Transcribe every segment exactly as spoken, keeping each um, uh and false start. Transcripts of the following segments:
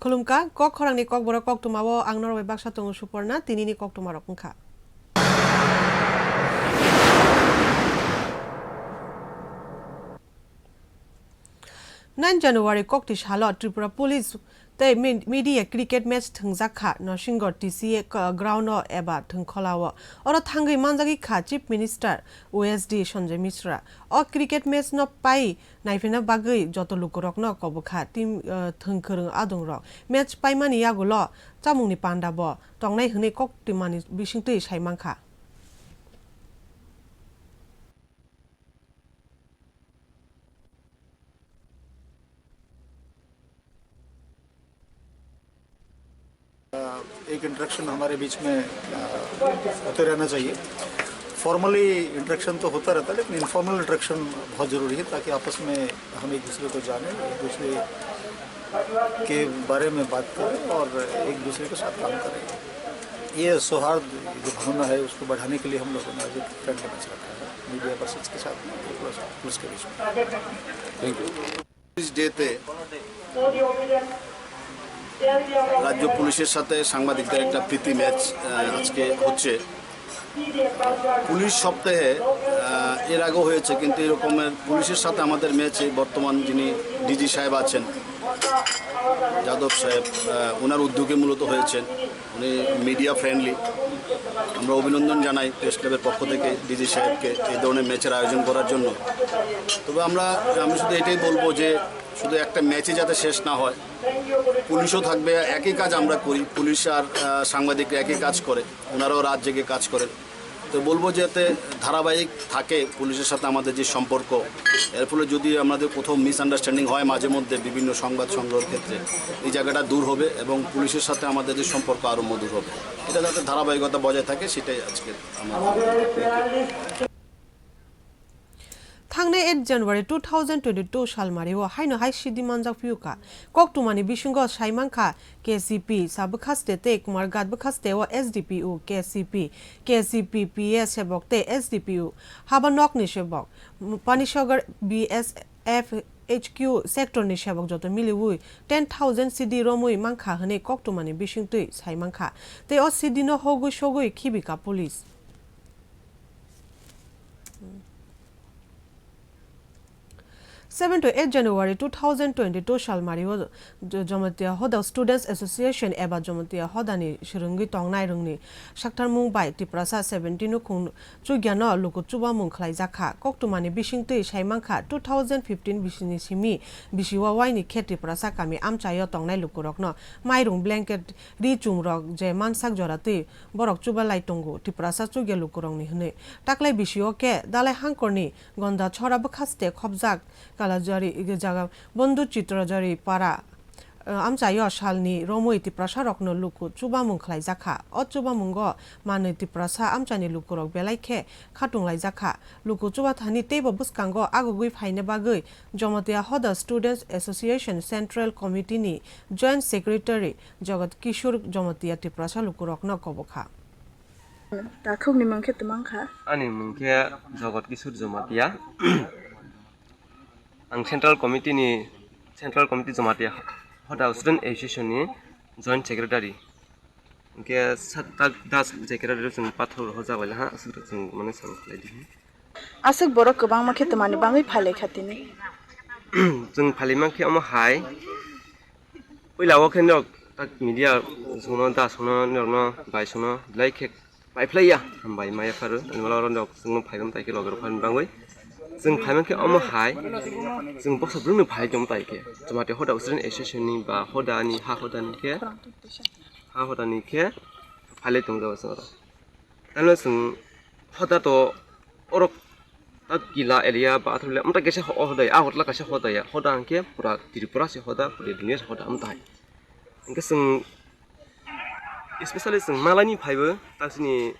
Khulumkha, kok khorangni kokborok koktwmao ang norok bai baksa tongo Suporna, tinini koktwmarok wngkha. Nine January kokti salo Tripura Police tei me-, media cricket match thwngjak kha Norsingor T C A k-, ground o eba thwngkhola o. Oro thangwi manjagwi kha Chief Minister O S D Sanjay Mishra. O cricket match no pai naiphaina bagwi joto lukurokno kobokha team, eh, thwngkwrwng adongrok. Match paimani yagulo chamungni panda bo tongnai hwnwi koktwmani bisingtwi sai mankha. एक इंटरेक्शन हमारे बीच में, अ, होते रहना चाहिए। Formally interaction तो होता रहता है, लेकिन इनफॉर्मल इंटरेक्शन बहुत ज़रूरी है, ताकि आपस में हम एक दूसरे को जानें, एक दूसरे के बारे में बात करें और एक दूसरे के साथ काम करें। ये सौहार्द, जो भावना है, उसको बढ़ाने के लिए हम लोगों ने आज एक फ्रेंडली मैच रखा है मीडिया पर्सन्स के साथ, पुलिस के बीच में। Thank you. পুলিশ ডেতে রাজ্য পুলিশের সাথে সাংবাদিকদের একটা প্রীতি ম্যাচ, আহ, আজকে হচ্ছে। পুলিশ সপ্তাহে, আহ, এর আগেও হয়েছে, কিন্তু এরকমের পুলিশের সাথে আমাদের ম্যাচে বর্তমান যিনি ডিজি সাহেব আছেন, যাদব সাহেব, আহ, ওনার উদ্যোগে মূলত হয়েছে। উনি মিডিয়া ফ্রেন্ডলি। আমরা অভিনন্দন জানাই প্রেস ক্লাবের পক্ষ থেকে ডিজি সাহেবকে এই ধরনের ম্যাচের আয়োজন করার জন্য। তবে আমরা, আমি শুধু এটাই বলবো যে শুধু একটা ম্যাচে যাতে শেষ না হয়, পুলিশও থাকবে, একই কাজ আমরা করি, পুলিশ আর, আহ, সাংবাদিকরা একই কাজ করে, ওনারাও রাত জেগে কাজ করেন। তো বলবো যাতে ধারাবাহিক থাকে পুলিশের সাথে আমাদের যে সম্পর্ক, এর ফলে যদি আমাদের কোথাও মিসআন্ডারস্ট্যান্ডিং হয় মাঝে মধ্যে বিভিন্ন সংবাদ সংগ্রহের ক্ষেত্রে, এই জায়গাটা দূর হবে এবং পুলিশের সাথে আমাদের যে সম্পর্ক আরও মধুর হবে। এটা যাতে ধারাবাহিকতা বজায় থাকে, সেটাই আজকে আমার। Thangnai eight January two thousand twenty-two salmari o haino hai sidi manjak phiyuka. Koktwmani bisingo sai mankha K C P sa bwkhaste tei Kumarghat bwkhaste o S D P O, K C P, K C P P S sebok tei S D P O haba nokni sebok, Panisagar B S F H Q sector ni sebok joto miliwi ten thousand sidi romwi mankha hwnwi koktwmani bisingtwi sai mankha. Tei o sidi no hogwi sogwi khibika police. Seven to eight January two thousand twenty-two salmari o J-, Jamatia Hoda Students Association eba Jamatia Hoda ni swrwngwi tongnai rwngni saktarmung bai Tiprasa seventeen nukhung chukya no luku chubamung khlaijakha. Koktwmani bisingtwi sai mankha two thousand fifteen bisini simi bisi o waini khe Tiprasa kami amchaio tongnai lukurokno mairung blanket ri chumrok je mansak joratwi borok chubalai tongo Tiprasa chukya lukurokni hwnwi. Taklai bisio khe Dalai Hangkorni Gonda Chhora bwkhaste khopjak Kalajari jaga Bondhu Chitrajari para, eh, amchaio salni romwi Tiprasarokno luku chubamung khlaijakha. O chubamungo manwi Tiprasa amchaini lukurok belai khe khatunglaijak kha. Luku chubathani teibo bwskango agugwi phaina bagwi Jamatia Hoda Students Association Central Committee ni Joint Secretary Jagat Kishore Jamatia Tiprasa lukurokno kobokha. Takhukni mung khe twmang kha. Ani mung khe Jagat Kishore Jamatia. Ang Central Committee ni, Central Committee Jamatia Hoda Student Association ni Joint Secretary. Hingke sat tak das secretary rok chwng pathor rok hojak bai laha, aswk rok chwng mane salo khlai di. Aswk borok kwbangma khe twmani bagwi phai lai kha tini. Chwng phai lai mankhe omo hai, puila o khe norok tak media songno da songno norokno bai songno belai khe pai phlai ya, hambai maya pharo, ani mala oro norok chwngno phai mani tai khe loge rok phan bagwi. Chwng phai mankhe omo hai, chwng boksa brwino phai tongmo tai khe, Jamatia Hoda Student Association ni ba hoda ni ha hoda ni khe, ha hoda ni khe phai lai tong jago chwng oro. Tamo chwng hoda to orok ta kila area ba athole amta kaisa ho-, hoda ya, a hotla kaisa hoda ya, hoda hwnkhe pura Tripura se hoda, pura dunia se hoda amta hai. Hwnkhe chwng, especially chwng malaini phaibo, ta chini,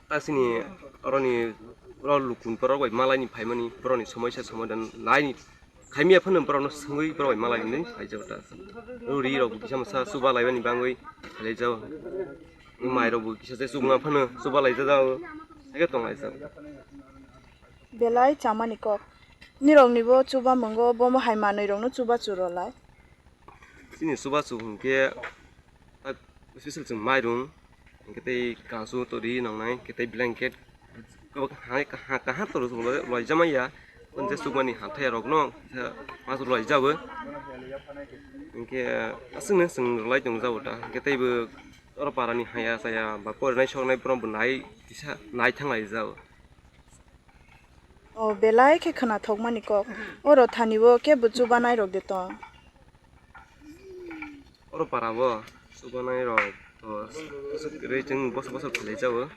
ta chini oroni, oro lukun borok bai malaini phaimani, borokni somoisa somadan laini khaimya phano borokno swngwi borok bai malaini phaijak ta. Ri rok bo kisa masa chuba laimani bangwi khalai jao. Mai rok bo kisa se chukma phano chuba lai jao. Age tong lai jao. Belai chamani kok. Nirok ni bo chuba mungo, bomo hai manwi rokno chuba churo lai. Chini chubachu hwnkhe tak special chwng mairung, hwnkhe tei kansu tori nangnai, hwnkhe tei blanket, kaham tori loijakmaya, je chukmani hamthai rokno ma loijabo, hwnkhe aswkno chwng rwlai tongjabo ta, hwnkhe teibo oro parani haya chaya ba porinai soknai borok bo nai kisa nai thanglaijao. O belai khe khwnathokmani kok. Oro thani bo kebo chubanai rok de to. Oro para bo chubanai rok to aswk kwrwi chwng bosor bosor phailaijao.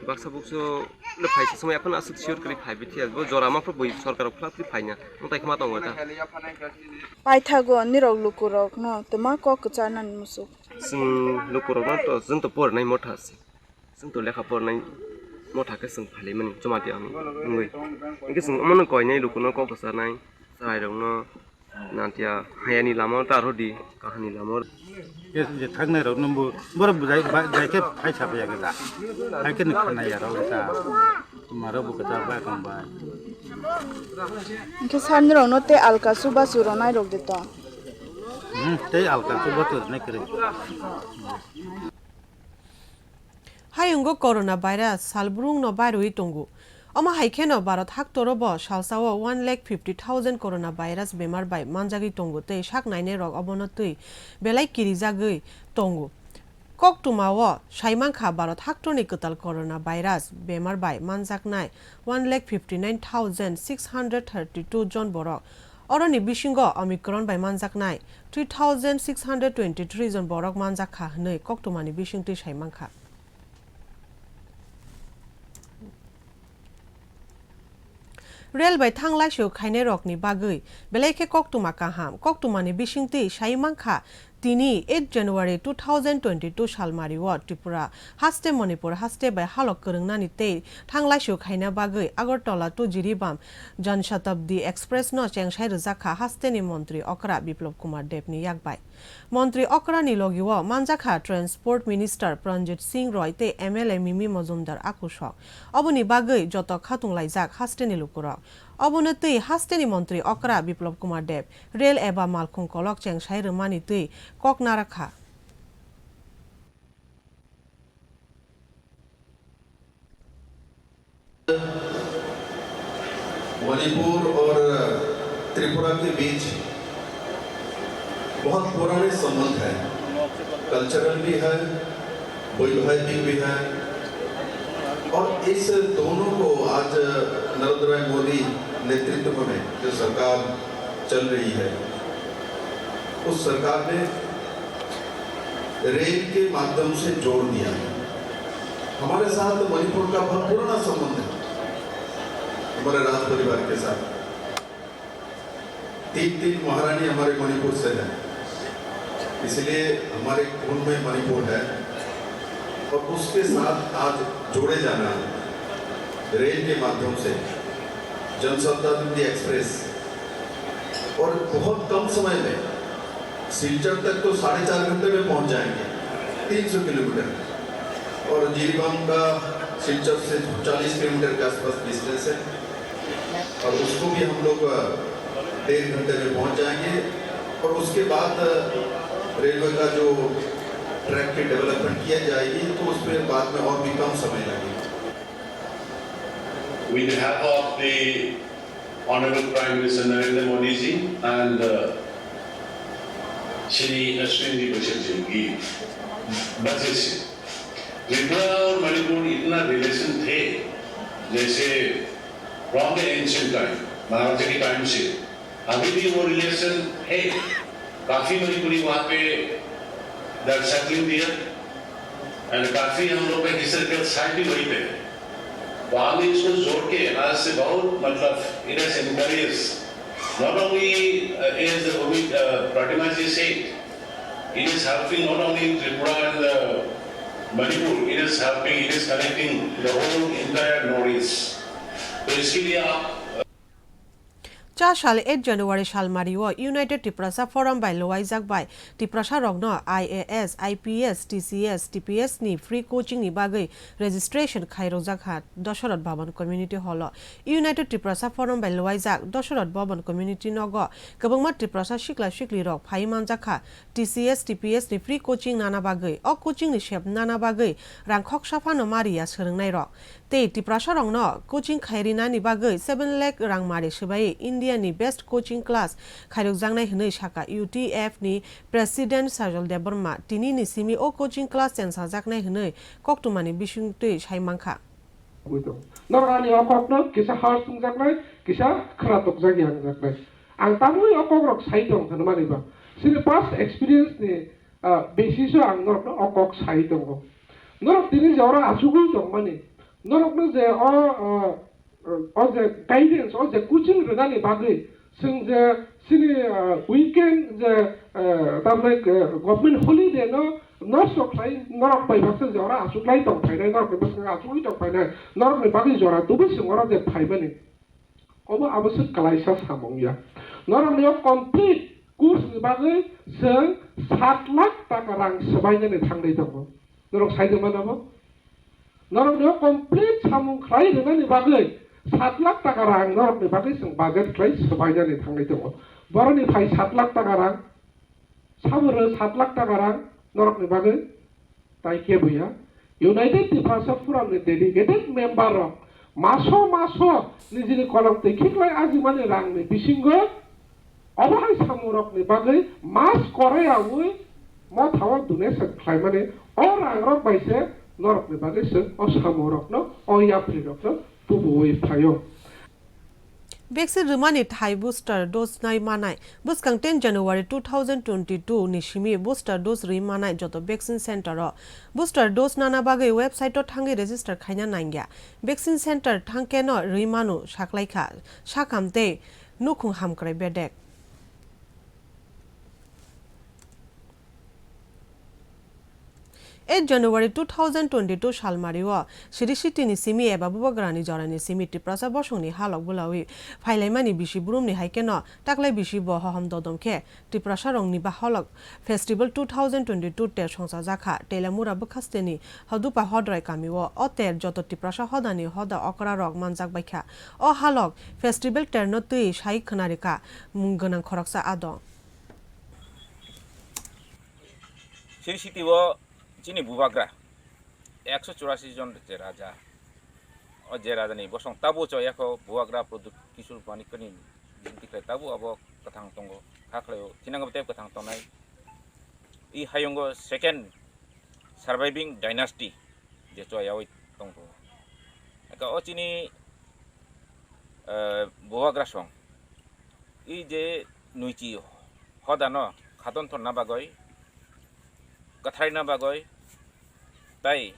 Baksa bukso le phaisa swmai aphano aswk sure kwrwi phaibi thiya. Bo jora ma phro bui sorkar rok phla phri phaina. Mwtai khma tongo ta. Paithago nirok lukurok no twma kok kwcharnani musuk. Chwng lukurok no to chwng to porinai motha se. Chwng to lekha pornai motha khe chwng phailaimani Jamatia hinwi. Hwnkhe chwng omono koinai lukuno kok kwcharnai, chwrairokno nantiya hayani lama ta rwdi, kahani lama. Yes, je thaknai rok nungbo borok bujai ba-, jai khe phai sa phaiya khe da. Hai khe ni khanai ya rok ta. Maro bo kwchar bai tong bai. Hwnkhe sani rokno tei alka chubachu rwnai rok de to. Hmm, tei alka chubachu rwnai kwrwi. Hayungo corona virus salbrumno barwi tongo. Omo hai kheno Bharat haktoro bo salsao one lakh fifty thousand corona virus bemar bai manjagwi tongo tei sak nainai rok obono twi belai kirijagwi tongo. Koktwmao saimankha Bharat haktorni kwtal corona virus bemar bai manjaknai one lakh fifty nine thousand six hundred thirty two jon borok. Oroni bisingo Omicron bai manjaknai three thousand six hundred twenty three jon borok manjak kha hwnwi koktwmani bisingtwi saimankha. Rel bai thang laisio khainai rokni bagwi belai khe koktwma kaham. Koktwmani bisingtwi sai mankha, tini eight January two thousand twenty two salmario Tripura haste Manipur haste bai halok kwrwngnani tei thang laisio khaina bagwi Agartala to Jiribam Jan Shatabdi Express no chengsai rwjak kha hasteni montri okra Biplab Kumar Deb ni yak bai. Montri okrani logio manjakha Transport Minister Pranjit Singh Roy tei M L A Mimi Mojumdar akusok. Oboni bagwi joto khatung laijak hasteni lukurok. Obono twi hasteni montri okra Biplab Kumar Deb rel eba malkhung kolok chengsai rwmani twi kok narakha. Manipur और त्रिपुरा के बीच बहुत पुराने संबंध हैं, कल्चरल भी है, वैवाहिक भी है। और इस दोनों को आज नरेंद्र भाई मोदी नेतृत्व में जो सरकार चल रही है, उस सरकार ने रेल के माध्यम से जोड़ दिया है। हमारे साथ मणिपुर का बहुत पुराना संबंध है, हमारे राज परिवार के साथ। तीन तीन महारानी हमारे मणिपुर से हैं, इसलिए हमारे खून में मणिपुर है। और उसके साथ आज जोड़े जाना रेल के माध्यम से, जनशताब्दी एक्सप्रेस, और बहुत कम समय में सिलचर तक तो साढ़े चार घंटे में पहुंच जाएंगे, तीन सौ किलोमीटर, और जीरीबाम का सिलचर से चालीस किलोमीटर के आसपास डिस्टेंस है, और उसको भी हम लोग, अ, डेढ़ घंटे में पहुंच जाएंगे, और उसके बाद, अ, रेलवे का जो ट्रैक की डेवलपमेंट किया जाएगी, तो उसमें बाद में और भी कम समय लगेगा। With the help of the Honorable Prime Minister Narendra Modi ji and, uh, Shri Ashwini Vaishnaw ji की वजह से त्रिपुरा और मणिपुर इतना रिलेशन थे, जैसे from the ancient time, महाराजा के टाइम से अभी भी वो रिलेशन है। काफी मणिपुरी वहाँ पे दर सेटलिंग दिया एंड काफी हम लोग का हिस्टोरिकल साइट भी वहीं पे है। तो हमने इसको जोड़ के आज से बहुत, मतलब, it has encouraged not only, uh, as the Protima ji said, it is helping not only in Tripura and, uh, Manipur, it is helping, it is connecting the whole entire Northeast. तो इसके लिए आप Ta sal eight January salmario United Tiprasa Forum bai luaijak bai Tiprasa rokno I A S, I P S, T C S, T P S ni free coaching ni bagwi registration khairokjak ha Dosarot Bhaban Community Hall o. United Tiprasa Forum bai luaijak Dosarot Bhaban Community nogo kwbangma Tiprasa sikla sikli rok phai manjak kha. T C S, T P S ni free coaching nana bagwi, o coaching ni sep nana bagwi rang khoksa phano ma riya swrwngnairok. Tei Tiprasarokno coaching khai rinani bagwi seven lakh rang mari swbai India ni best coaching class khairokjaknai hwnwi sakha U T F ni President Sajal Debbarma. Tini ni simi o coaching class chensajaknai hwnwi koktwmani bisingtwi sai mankha. Norok ani o kokno kisa har sungjaknai, kisa khwna tokjak ya wngjaknai. Ang tamwi o kokrok sai tong hwnmani ba. Chini past experience ni, ah, basis o ang norokno o kok sai tongo. Norok tini je oro achugwi tongmani, norokno je o, ah, o je guidance, o je coaching rwnani bagwi, chwng je chini, ah, weekend je, ah, tamni, ah, government holiday no nosto khlai, norok bai baksa je oro achuklai tong phainai, norok bai baksa achugwi tong phainai, norokni bagwi jora tubui chwng oro je phaimani. Obo abo se kalaisa samung ya. Norokni o complete course ni bagwi chwng sat lakh taka rang swbainani thangwi tongo. Norok sai tongmani abo? Norokni o complete samung khlai rwnani bagwi sat lakh taka rang norokni bagwi chwng budget khlai swbainani thangwi tongo. Boroni phai sat lakh taka rang, sabo rw sat lakh taka rang norokni bagwi. Tai kebo ya, United Tiprasa Forum ni dedicated member rok maso maso nijini kolom twi khiklai ajimani rang ni bisingo obo hai samung rok ni bagwi mas korai awi motha o donation khlaimani o rang rok bai se norok ni bagwi se o samung rok no o yapri rok no tubuwi phaio. Vaccine rwmani thai booster dose nai manai. Bwskang ten January two thousand twenty-two ni simi booster dose rwi manai joto vaccine center o. Booster dose nana bagwi website o thangwi register khaina nangya. Vaccine center thangkeno rwi manu saklaikha, sakam tei nukhung hamkrai bedek. Eight January two thousand twenty-two salmario Sri City ni simi eba Bubagrani jorani simi Tiprasa bosongni halok bulawi phailaimani bisi brumni haikeno taklai bisi bo hohom dodom khe Tiprasa rokni baholok Festival two thousand twenty-two ter songchajakha Telamura bwkhasteni Hodupa Hodrai kamio. O ter joto Tiprasa hodani hoda okra rok manjak baikha. O halok festival terno twi sai khwnarikha mung gwnang khoroksa adong. Sri City o chini bubagra ekso churasi jon je raja. O je raja ni bosong tabo cho yakho bubagra Pradyut Kishore Manikya ni bising tikhlai tabo abo kwthang tongo. Kha khlaio thinango tei kwthang tongnai. I hayungo second surviving dynasty je cho yawi tongtho. Eka o chini, eh, bubagra song. I je nuichi hodano khaton thonna bagoi, kwtharina bagoi, tai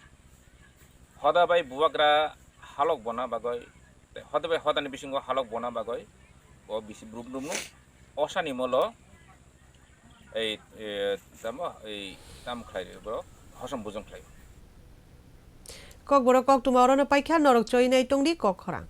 hoda bai bubagra halok bona bagoi, tai hoda bai hodani bisingo halok bona bagoi, o bisi brum brumno osani molo ei, e, tamo, ei, tam khlai ri bro, hosom bujong khlai. Kokborok koktwma orono paikha, norok choi nai tongdi kok khorang.